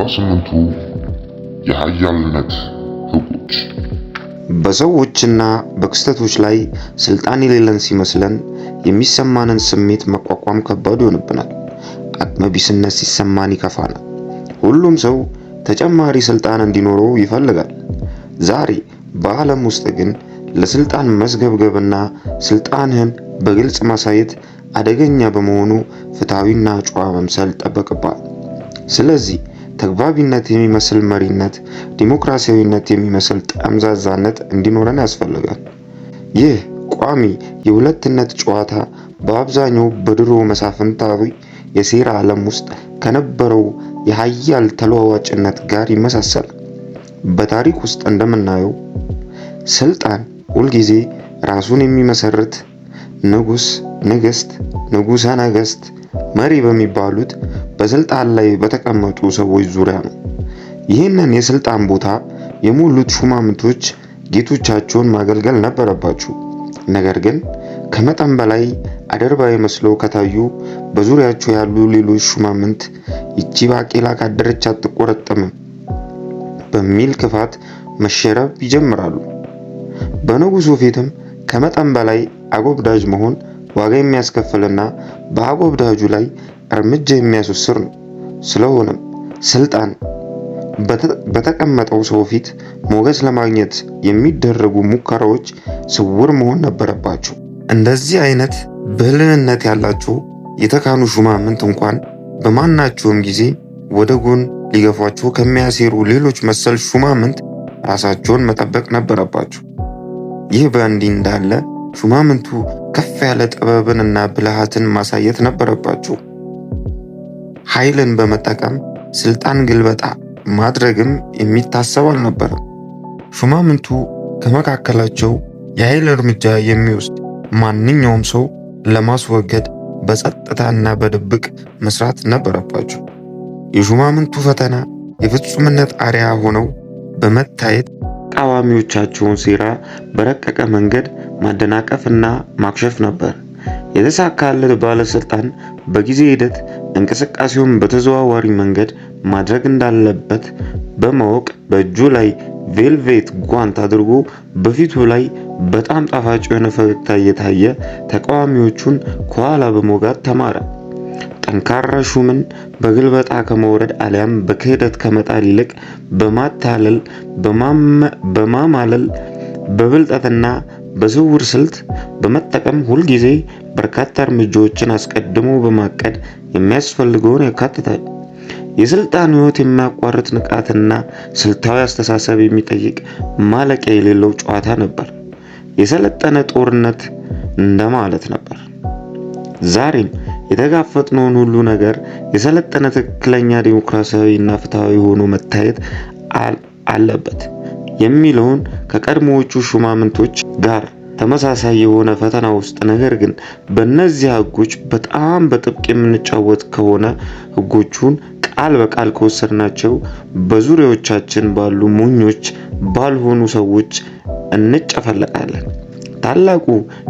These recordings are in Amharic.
48ቱ የኃያልነት ሕጎች። በሰዎችና በክስተቶች ላይ ስልጣን የሌለን ሲመስለን የሚሰማንን ስሜት መቋቋም ከባድ ይሆንብናል። አቅመቢስነት ሲሰማን ይከፋናል። ሁሉም ሰው ተጨማሪ ስልጣን እንዲኖረው ይፈልጋል። ዛሬ በዓለም ውስጥ ግን ለስልጣን መስገብገብና ስልጣንህን በግልጽ ማሳየት አደገኛ በመሆኑ ፍትሐዊና ጨዋ መምሰል ይጠበቅብሃል። ስለዚህ ተግባቢነት የሚመስል መሪነት፣ ዲሞክራሲያዊነት የሚመስል ጠምዛዛነት እንዲኖረን ያስፈልጋል። ይህ ቋሚ የሁለትነት ጨዋታ በአብዛኛው በድሮ መሳፍንታዊ የሴራ ዓለም ውስጥ ከነበረው የኃያል ተለዋዋጭነት ጋር ይመሳሰላል። በታሪክ ውስጥ እንደምናየው ስልጣን ሁልጊዜ ራሱን የሚመሰርት ንጉስ፣ ንግስት፣ ንጉሰ ነገስት፣ መሪ በሚባሉት በስልጣን ላይ በተቀመጡ ሰዎች ዙሪያ ነው። ይህንን የስልጣን ቦታ የሞሉት ሹማምንቶች ጌቶቻቸውን ማገልገል ነበረባቸው። ነገር ግን ከመጠን በላይ አድርባይ መስለው ከታዩ በዙሪያቸው ያሉ ሌሎች ሹማምንት ይቺ ባቄላ ካደረች አትቆረጥምም በሚል ክፋት መሸረብ ይጀምራሉ። በንጉሱ ፊትም ከመጠን በላይ አጎብዳጅ መሆን ዋጋ የሚያስከፍልና በአጎብዳጁ ላይ እርምጃ የሚያስወስድ ነው። ስለሆነም ስልጣን በተቀመጠው ሰው ፊት ሞገስ ለማግኘት የሚደረጉ ሙከራዎች ስውር መሆን ነበረባቸው። እንደዚህ አይነት ብልህነት ያላቸው የተካኑ ሹማምንት እንኳን በማናቸውም ጊዜ ወደ ጎን ሊገፏቸው ከሚያሴሩ ሌሎች መሰል ሹማምንት ራሳቸውን መጠበቅ ነበረባቸው። ይህ በእንዲህ እንዳለ ሹማምንቱ ከፍ ያለ ጥበብንና ብልሃትን ማሳየት ነበረባቸው። ኃይልን በመጠቀም ስልጣን ግልበጣ ማድረግም የሚታሰብ አልነበረም። ሹማምንቱ ከመካከላቸው የኃይል እርምጃ የሚወስድ ማንኛውም ሰው ለማስወገድ በጸጥታና በድብቅ መስራት ነበረባቸው። የሹማምንቱ ፈተና የፍጹምነት አርአያ ሆነው በመታየት ተቃዋሚዎቻቸውን ሴራ በረቀቀ መንገድ ማደናቀፍና ማክሸፍ ነበር። የተሳካለት ባለስልጣን በጊዜ ሂደት እንቅስቃሴውን በተዘዋዋሪ መንገድ ማድረግ እንዳለበት በማወቅ በእጁ ላይ ቬልቬት ጓንት አድርጎ በፊቱ ላይ በጣም ጣፋጭ የሆነ ፈገግታ እየታየ ተቃዋሚዎቹን ከኋላ በመውጋት ተማረ። ጠንካራ ሹምን በግልበጣ ከመውረድ አሊያም በክህደት ከመጣል ይልቅ በማታለል፣ በማማለል፣ በብልጠትና በስውር ስልት በመጠቀም ሁልጊዜ በርካታ እርምጃዎችን አስቀድሞ በማቀድ የሚያስፈልገውን ያካትታል። የስልጣን ሕይወት የማያቋርጥ ንቃትና ስልታዊ አስተሳሰብ የሚጠይቅ ማለቂያ የሌለው ጨዋታ ነበር። የሰለጠነ ጦርነት እንደማለት ነበር። ዛሬም የተጋፈጥነውን ሁሉ ነገር የሰለጠነ ትክክለኛ ዲሞክራሲያዊ እና ፍትሃዊ ሆኖ መታየት አለበት የሚለውን ከቀድሞዎቹ ሹማምንቶች ጋር ተመሳሳይ የሆነ ፈተና ውስጥ፣ ነገር ግን በእነዚህ ሕጎች በጣም በጥብቅ የምንጫወት ከሆነ፣ ሕጎቹን ቃል በቃል ከወሰድናቸው በዙሪያዎቻችን ባሉ ሞኞች ባልሆኑ ሰዎች እንጨፈለቃለን። ታላቁ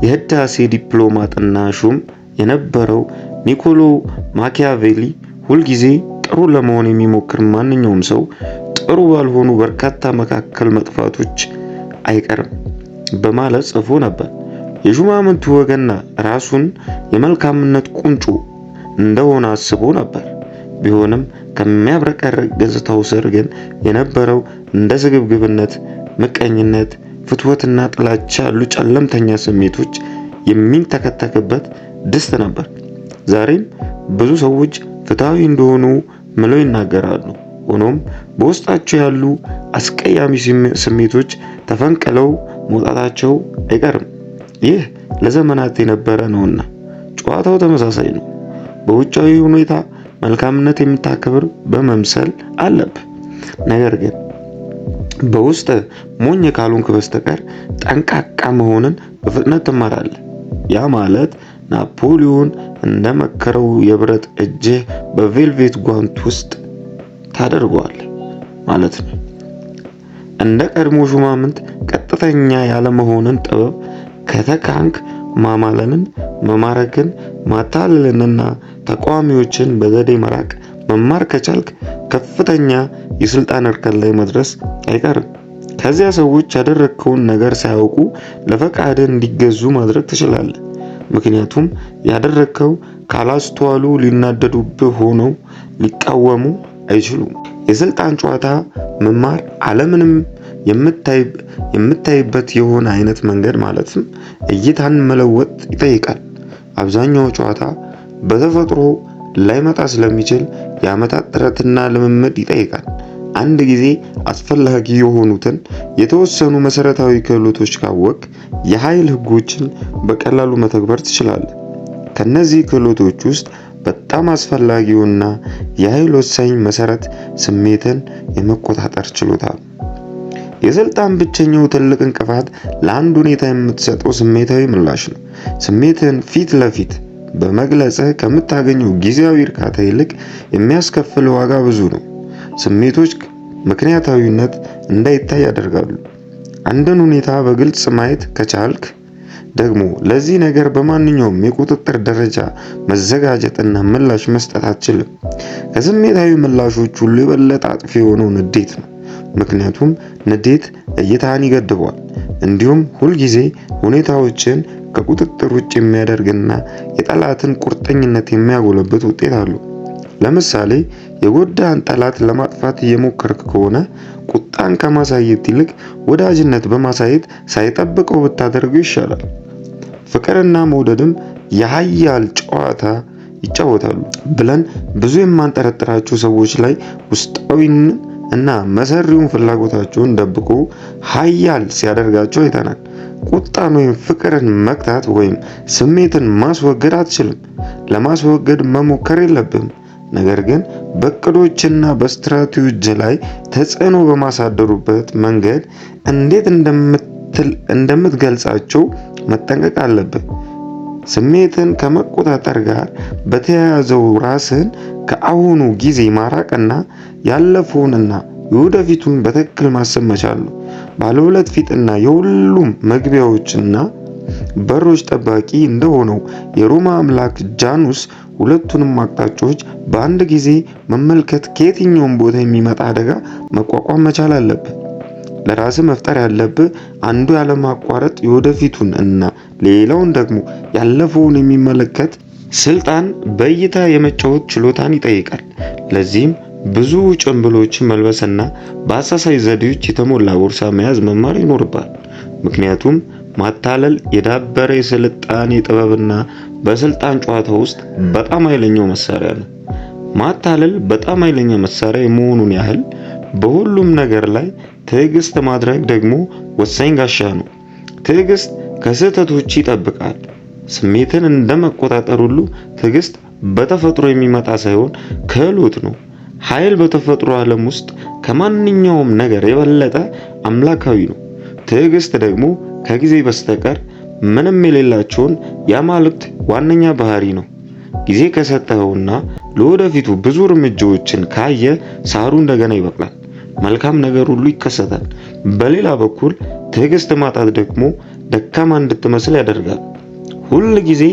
የህዳሴ ዲፕሎማትና ሹም የነበረው ኒኮሎ ማኪያቬሊ ሁልጊዜ ጥሩ ለመሆን የሚሞክር ማንኛውም ሰው ጥሩ ባልሆኑ በርካታ መካከል መጥፋቶች አይቀርም በማለት ጽፎ ነበር። የሹማምንቱ ወገና ራሱን የመልካምነት ቁንጮ እንደሆነ አስቦ ነበር። ቢሆንም ከሚያብረቀርቅ ገጽታው ስር ግን የነበረው እንደ ስግብግብነት፣ ምቀኝነት፣ ፍትወትና ጥላቻ ያሉ ጨለምተኛ ስሜቶች የሚንተከተክበት ድስት ነበር። ዛሬም ብዙ ሰዎች ፍትሐዊ እንደሆኑ ምለው ይናገራሉ። ሆኖም በውስጣቸው ያሉ አስቀያሚ ስሜቶች ተፈንቅለው መውጣታቸው አይቀርም። ይህ ለዘመናት የነበረ ነውና ጨዋታው ተመሳሳይ ነው። በውጫዊ ሁኔታ መልካምነት የምታከብር በመምሰል አለብህ። ነገር ግን በውስጥ ሞኝ ካልሆንክ በስተቀር ጠንቃቃ መሆንን በፍጥነት ትማራለህ። ያ ማለት ናፖሊዮን እንደመከረው የብረት እጅህ በቬልቬት ጓንት ውስጥ ታደርገዋለህ ማለት ነው። እንደ ቀድሞ ሹማምንት ቀጥተኛ ያለመሆንን ጥበብ ከተካንክ ማማለልን፣ መማረክን፣ ማታለልንና ተቃዋሚዎችን በዘዴ መራቅ መማር ከቻልክ ከፍተኛ የስልጣን እርከን ላይ መድረስ አይቀርም። ከዚያ ሰዎች ያደረግከውን ነገር ሳያውቁ ለፈቃድህ እንዲገዙ ማድረግ ትችላለህ። ምክንያቱም ያደረግከው ካላስተዋሉ ሊናደዱብህ ሆነው ሊቃወሙ አይችሉም። የስልጣን ጨዋታ መማር ዓለምንም የምታይበት የሆነ አይነት መንገድ ማለትም እይታን መለወጥ ይጠይቃል። አብዛኛው ጨዋታ በተፈጥሮ ላይመጣ ስለሚችል የዓመታት ጥረትና ልምምድ ይጠይቃል። አንድ ጊዜ አስፈላጊ የሆኑትን የተወሰኑ መሰረታዊ ክህሎቶች ካወቅ የኃይል ህጎችን በቀላሉ መተግበር ትችላለህ። ከነዚህ ክህሎቶች ውስጥ በጣም አስፈላጊውና የኃይል ወሳኝ መሰረት ስሜትን የመቆጣጠር ችሎታ ነው። የስልጣን ብቸኛው ትልቅ እንቅፋት ለአንድ ሁኔታ የምትሰጠው ስሜታዊ ምላሽ ነው። ስሜትን ፊት ለፊት በመግለጽህ ከምታገኘው ጊዜያዊ እርካታ ይልቅ የሚያስከፍል ዋጋ ብዙ ነው። ስሜቶች ምክንያታዊነት እንዳይታይ ያደርጋሉ። አንድን ሁኔታ በግልጽ ማየት ከቻልክ ደግሞ ለዚህ ነገር በማንኛውም የቁጥጥር ደረጃ መዘጋጀትና ምላሽ መስጠት አትችልም። ከስሜታዊ ምላሾች ሁሉ የበለጠ አጥፊ የሆነው ንዴት ነው። ምክንያቱም ንዴት እይታን ይገድበዋል። እንዲሁም ሁልጊዜ ሁኔታዎችን ከቁጥጥር ውጭ የሚያደርግና የጠላትን ቁርጠኝነት የሚያጎለብት ውጤት አለው። ለምሳሌ የጎዳን ጠላት ለማጥፋት እየሞከርክ ከሆነ ቁጣን ከማሳየት ይልቅ ወዳጅነት በማሳየት ሳይጠብቀው ብታደርገው ይሻላል። ፍቅርና መውደድም የሀያል ጨዋታ ይጫወታሉ ብለን ብዙ የማንጠረጥራቸው ሰዎች ላይ ውስጣዊን እና መሰሪውን ፍላጎታቸውን ደብቆ ሀያል ሲያደርጋቸው አይተናል። ቁጣን ወይም ፍቅርን መግታት ወይም ስሜትን ማስወገድ አትችልም። ለማስወገድ መሞከር የለብህም። ነገር ግን በእቅዶችና በስትራቴጂ ላይ ተጽዕኖ በማሳደሩበት መንገድ እንዴት እንደምትገልጻቸው መጠንቀቅ አለብህ። ስሜትን ከመቆጣጠር ጋር በተያያዘው ራስን ከአሁኑ ጊዜ ማራቅና ያለፈውንና የወደፊቱን በትክክል ማሰብ መቻል ነው። ባለ ሁለት ፊትና የሁሉም መግቢያዎችና በሮች ጠባቂ እንደሆነው የሮማ አምላክ ጃኑስ ሁለቱንም አቅጣጫዎች በአንድ ጊዜ መመልከት ከየትኛውም ቦታ የሚመጣ አደጋ መቋቋም መቻል አለብህ። ለራስህ መፍጠር ያለብህ አንዱ ያለማቋረጥ የወደፊቱን እና ሌላውን ደግሞ ያለፈውን የሚመለከት ስልጣን በእይታ የመጫወት ችሎታን ይጠይቃል። ለዚህም ብዙ ጭንብሎችን መልበስና በአሳሳይ ዘዴዎች የተሞላ ቦርሳ መያዝ መማር ይኖርብሃል። ምክንያቱም ማታለል የዳበረ የስልጣኔ ጥበብና በስልጣን ጨዋታ ውስጥ በጣም ኃይለኛው መሳሪያ ነው። ማታለል በጣም ኃይለኛ መሳሪያ የመሆኑን ያህል በሁሉም ነገር ላይ ትዕግስት ማድረግ ደግሞ ወሳኝ ጋሻ ነው። ትዕግስት ከስህተቶች ይጠብቃል። ስሜትን እንደመቆጣጠር ሁሉ ትዕግስት በተፈጥሮ የሚመጣ ሳይሆን ክህሎት ነው። ኃይል በተፈጥሮ ዓለም ውስጥ ከማንኛውም ነገር የበለጠ አምላካዊ ነው። ትዕግስት ደግሞ ከጊዜ በስተቀር ምንም የሌላቸውን የአማልክት ዋነኛ ባህሪ ነው። ጊዜ ከሰጠኸውና ለወደፊቱ ብዙ እርምጃዎችን ካየ ሳሩ እንደገና ይበቅላል፣ መልካም ነገር ሁሉ ይከሰታል። በሌላ በኩል ትዕግስት ማጣት ደግሞ ደካማ እንድትመስል ያደርጋል። ሁል ጊዜ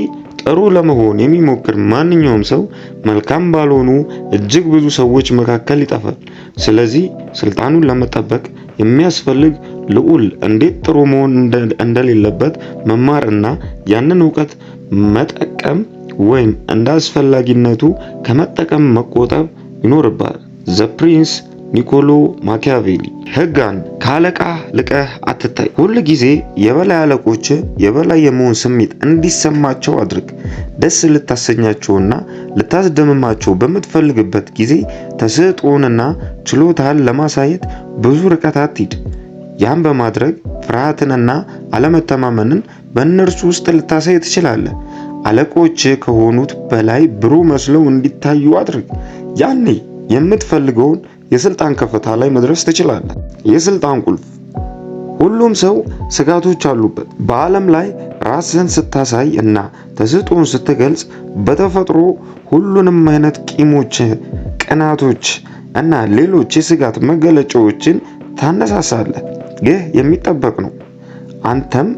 ጥሩ ለመሆን የሚሞክር ማንኛውም ሰው መልካም ባልሆኑ እጅግ ብዙ ሰዎች መካከል ይጠፋል። ስለዚህ ስልጣኑን ለመጠበቅ የሚያስፈልግ ልዑል እንዴት ጥሩ መሆን እንደሌለበት መማር እና ያንን እውቀት መጠቀም ወይም እንደ አስፈላጊነቱ ከመጠቀም መቆጠብ ይኖርብሃል። The Prince ኒኮሎ ማኪያቬሊ። ህግ አንድ፣ ከአለቃህ ልቀህ አትታይ። ሁል ጊዜ የበላይ አለቆች የበላይ የመሆን ስሜት እንዲሰማቸው አድርግ። ደስ ልታሰኛቸውና ልታስደምማቸው በምትፈልግበት ጊዜ ተሰጥኦንና ችሎታን ለማሳየት ብዙ ርቀት አትሂድ። ያን በማድረግ ፍርሃትንና አለመተማመንን በእነርሱ ውስጥ ልታሳይ ትችላለህ። አለቆች ከሆኑት በላይ ብሩህ መስለው እንዲታዩ አድርግ። ያኔ የምትፈልገውን የስልጣን ከፍታ ላይ መድረስ ትችላለህ። የስልጣን ቁልፍ። ሁሉም ሰው ስጋቶች አሉበት። በዓለም ላይ ራስህን ስታሳይ እና ተሰጥኦን ስትገልጽ በተፈጥሮ ሁሉንም አይነት ቂሞች፣ ቅናቶች እና ሌሎች የስጋት መገለጫዎችን ታነሳሳለህ። ይህ የሚጠበቅ ነው። አንተም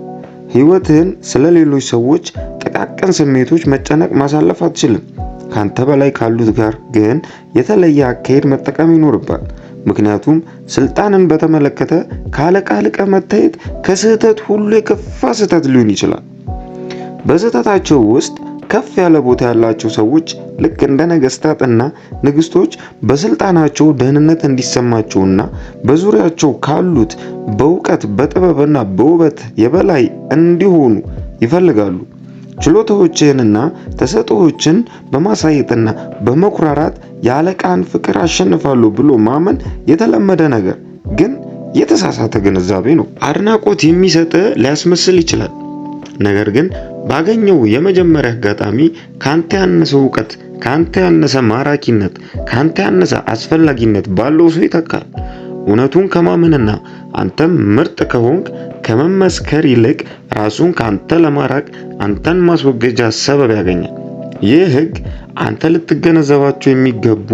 ህይወትህን ስለ ሌሎች ሰዎች ጥቃቅን ስሜቶች መጨነቅ ማሳለፍ አትችልም። ካንተ በላይ ካሉት ጋር ግን የተለየ አካሄድ መጠቀም ይኖርባል። ምክንያቱም ስልጣንን በተመለከተ ከአለቃ ልቀህ መታየት ከስህተት ሁሉ የከፋ ስህተት ሊሆን ይችላል። በስህተታቸው ውስጥ ከፍ ያለ ቦታ ያላቸው ሰዎች ልክ እንደ ነገስታት እና ንግስቶች በስልጣናቸው ደህንነት እንዲሰማቸውና በዙሪያቸው ካሉት በእውቀት፣ በጥበብና በውበት የበላይ እንዲሆኑ ይፈልጋሉ። ችሎታዎችህንና ተሰጥኦዎችን በማሳየትና በመኩራራት የአለቃን ፍቅር አሸንፋለሁ ብሎ ማመን የተለመደ ነገር ግን የተሳሳተ ግንዛቤ ነው። አድናቆት የሚሰጥ ሊያስመስል ይችላል። ነገር ግን ባገኘው የመጀመሪያ አጋጣሚ ካንተ ያነሰ እውቀት፣ ካንተ ያነሰ ማራኪነት፣ ካንተ ያነሰ አስፈላጊነት ባለው ሰው ይተካል። እውነቱን ከማመንና አንተም ምርጥ ከሆንክ ከመመስከር ይልቅ ራሱን ካንተ ለማራቅ አንተን ማስወገጃ ሰበብ ያገኛል። ይህ ህግ አንተ ልትገነዘባቸው የሚገቡ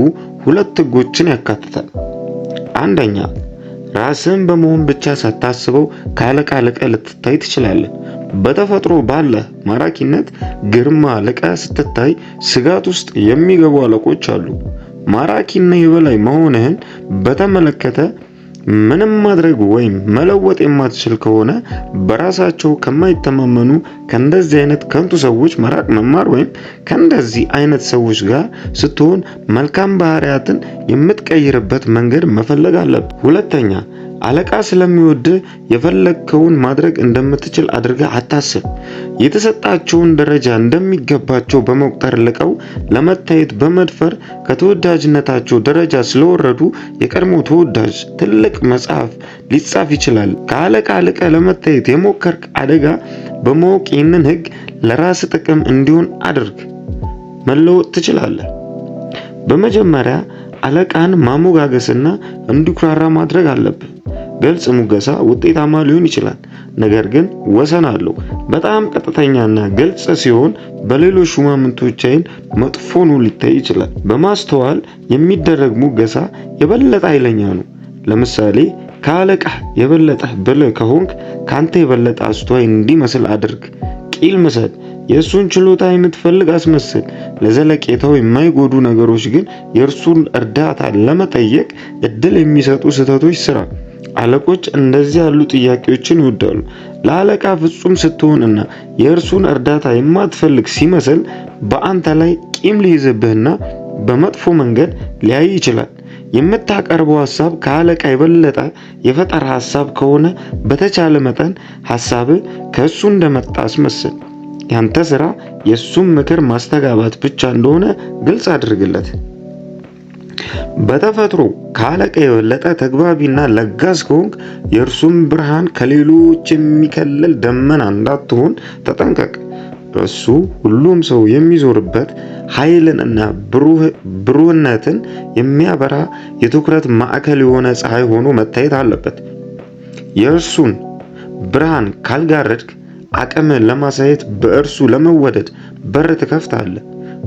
ሁለት ህጎችን ያካትታል። አንደኛ፣ ራስን በመሆን ብቻ ሳታስበው ከአለቃ ልቀህ ልትታይ ትችላለህ። በተፈጥሮ ባለ ማራኪነት ግርማ ልቀህ ስትታይ ስጋት ውስጥ የሚገቡ አለቆች አሉ። ማራኪና የበላይ መሆንህን በተመለከተ ምንም ማድረግ ወይም መለወጥ የማትችል ከሆነ በራሳቸው ከማይተማመኑ ከእንደዚህ አይነት ከንቱ ሰዎች መራቅ መማር ወይም ከእንደዚህ አይነት ሰዎች ጋር ስትሆን መልካም ባህሪያትን የምትቀይርበት መንገድ መፈለግ አለብህ። ሁለተኛ፣ አለቃ ስለሚወድህ የፈለግከውን ማድረግ እንደምትችል አድርገህ አታስብ። የተሰጣቸውን ደረጃ እንደሚገባቸው በመቁጠር ልቀው ለመታየት በመድፈር ከተወዳጅነታቸው ደረጃ ስለወረዱ የቀድሞ ተወዳጅ ትልቅ መጽሐፍ ሊጻፍ ይችላል። ከአለቃ ልቀህ ለመታየት የሞከርክ አደጋ በማወቅ ይህንን ሕግ ለራስ ጥቅም እንዲሆን አድርግ። መለወጥ ትችላለህ። በመጀመሪያ አለቃን ማሞጋገስና እንዲኩራራ ማድረግ አለብህ። ግልጽ ሙገሳ ውጤታማ ሊሆን ይችላል፣ ነገር ግን ወሰን አለው። በጣም ቀጥተኛና ግልጽ ሲሆን በሌሎች ሹማምንቶች ዓይን መጥፎ ሆኖ ሊታይ ይችላል። በማስተዋል የሚደረግ ሙገሳ የበለጠ ኃይለኛ ነው። ለምሳሌ ከአለቃህ የበለጠ ብልህ ከሆንክ ካንተ የበለጠ አስተዋይ እንዲመስል አድርግ። ቂል ምሰል። የእሱን ችሎታ የምትፈልግ አስመስል። ለዘለቄታው የማይጎዱ ነገሮች ግን የእርሱን እርዳታ ለመጠየቅ እድል የሚሰጡ ስህተቶች ስራ። አለቆች እንደዚህ ያሉ ጥያቄዎችን ይወዳሉ። ለአለቃ ፍጹም ስትሆንና የእርሱን እርዳታ የማትፈልግ ሲመስል በአንተ ላይ ቂም ሊይዝብህና በመጥፎ መንገድ ሊያይ ይችላል። የምታቀርበው ሀሳብ ከአለቃ የበለጠ የፈጠራ ሀሳብ ከሆነ በተቻለ መጠን ሀሳብህ ከእሱ እንደመጣ አስመስል። ያንተ ስራ የእሱን ምክር ማስተጋባት ብቻ እንደሆነ ግልጽ አድርግለት። በተፈጥሮ ከአለቃ የበለጠ ተግባቢና ለጋስ ከሆንክ የእርሱን ብርሃን ከሌሎች የሚከልል ደመና እንዳትሆን ተጠንቀቅ። እሱ ሁሉም ሰው የሚዞርበት ኃይልን እና ብሩህነትን የሚያበራ የትኩረት ማዕከል የሆነ ፀሐይ ሆኖ መታየት አለበት። የእርሱን ብርሃን ካልጋረድክ አቅምን ለማሳየት በእርሱ ለመወደድ በር ትከፍታለህ።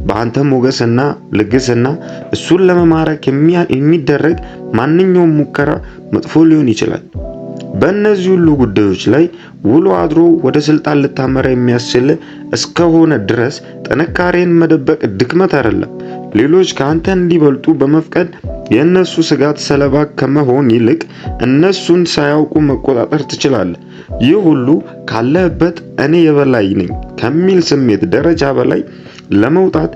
በአንተ ሞገስና ልግስና እሱን ለመማረክ የሚደረግ ማንኛውም ሙከራ መጥፎ ሊሆን ይችላል። በእነዚህ ሁሉ ጉዳዮች ላይ ውሎ አድሮ ወደ ስልጣን ልታመራ የሚያስችል እስከሆነ ድረስ ጥንካሬን መደበቅ ድክመት አይደለም። ሌሎች ከአንተ እንዲበልጡ በመፍቀድ የእነሱ ስጋት ሰለባ ከመሆን ይልቅ እነሱን ሳያውቁ መቆጣጠር ትችላለህ። ይህ ሁሉ ካለህበት እኔ የበላይ ነኝ ከሚል ስሜት ደረጃ በላይ ለመውጣት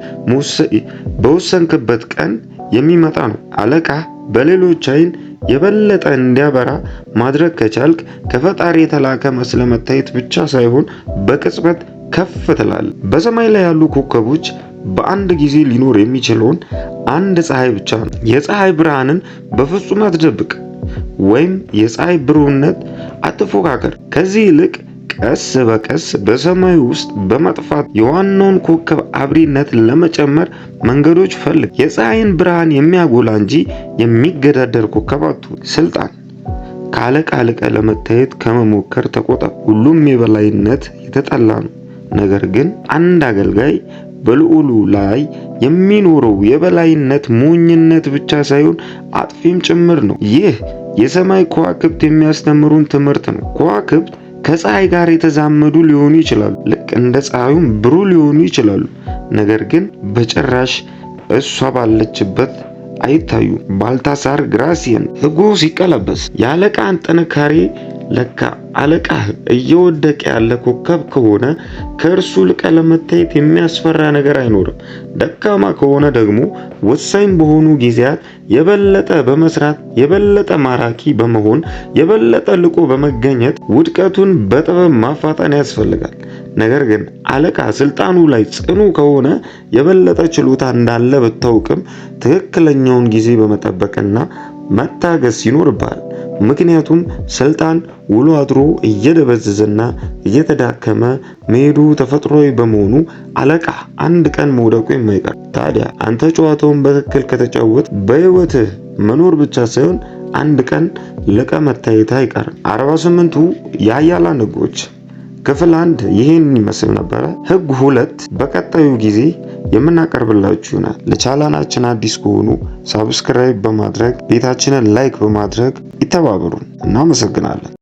በወሰንክበት ቀን የሚመጣ ነው። አለቃህ በሌሎች ዓይን የበለጠ እንዲያበራ ማድረግ ከቻልክ ከፈጣሪ የተላከ መስለህ መታየት ብቻ ሳይሆን በቅጽበት ከፍ ትላለህ። በሰማይ ላይ ያሉ ኮከቦች በአንድ ጊዜ ሊኖር የሚችለውን አንድ ፀሐይ ብቻ ነው። የፀሐይ ብርሃንን በፍጹም አትደብቅ ወይም የፀሐይ ብሩህነት አትፎካከር። ከዚህ ይልቅ ቀስ በቀስ በሰማዩ ውስጥ በመጥፋት የዋናውን ኮከብ አብሪነት ለመጨመር መንገዶች ፈልግ። የፀሐይን ብርሃን የሚያጎላ እንጂ የሚገዳደር ኮከብ አትሁን። ስልጣን ከአለቃ ልቀህ ለመታየት ከመሞከር ተቆጠብ። ሁሉም የበላይነት የተጠላ ነው። ነገር ግን አንድ አገልጋይ በልዑሉ ላይ የሚኖረው የበላይነት ሞኝነት ብቻ ሳይሆን አጥፊም ጭምር ነው። ይህ የሰማይ ከዋክብት የሚያስተምሩን ትምህርት ነው። ከዋክብት ከፀሐይ ጋር የተዛመዱ ሊሆኑ ይችላሉ። ልክ እንደ ፀሐዩም ብሩህ ሊሆኑ ይችላሉ። ነገር ግን በጭራሽ እሷ ባለችበት አይታዩም። ባልታሳር ግራሲየን። ህጉ ሲቀለበስ የአለቃን ጥንካሬ ለካ። አለቃህ እየወደቀ ያለ ኮከብ ከሆነ ከእርሱ ልቀ ለመታየት የሚያስፈራ ነገር አይኖርም። ደካማ ከሆነ ደግሞ ወሳኝ በሆኑ ጊዜያት የበለጠ በመስራት፣ የበለጠ ማራኪ በመሆን፣ የበለጠ ልቆ በመገኘት ውድቀቱን በጥበብ ማፋጠን ያስፈልጋል። ነገር ግን አለቃ ስልጣኑ ላይ ጽኑ ከሆነ የበለጠ ችሎታ እንዳለ ብታውቅም ትክክለኛውን ጊዜ በመጠበቅና መታገስ ይኖርብሃል። ምክንያቱም ስልጣን ውሎ አድሮ እየደበዘዘና እየተዳከመ መሄዱ ተፈጥሯዊ በመሆኑ አለቃ አንድ ቀን መውደቁ የማይቀር። ታዲያ አንተ ጨዋታውን በትክክል ከተጫወት በህይወትህ መኖር ብቻ ሳይሆን አንድ ቀን ልቀ መታየት አይቀርም። 48ቱ የኃያላን ህጎች ክፍል 1 ይህን ይመስል ነበረ። ህግ 2 በቀጣዩ ጊዜ የምናቀርብላችሁ ይሆናል። ለቻናላችን አዲስ ከሆኑ subscribe በማድረግ ቤታችንን like በማድረግ ይተባበሩን። እናመሰግናለን።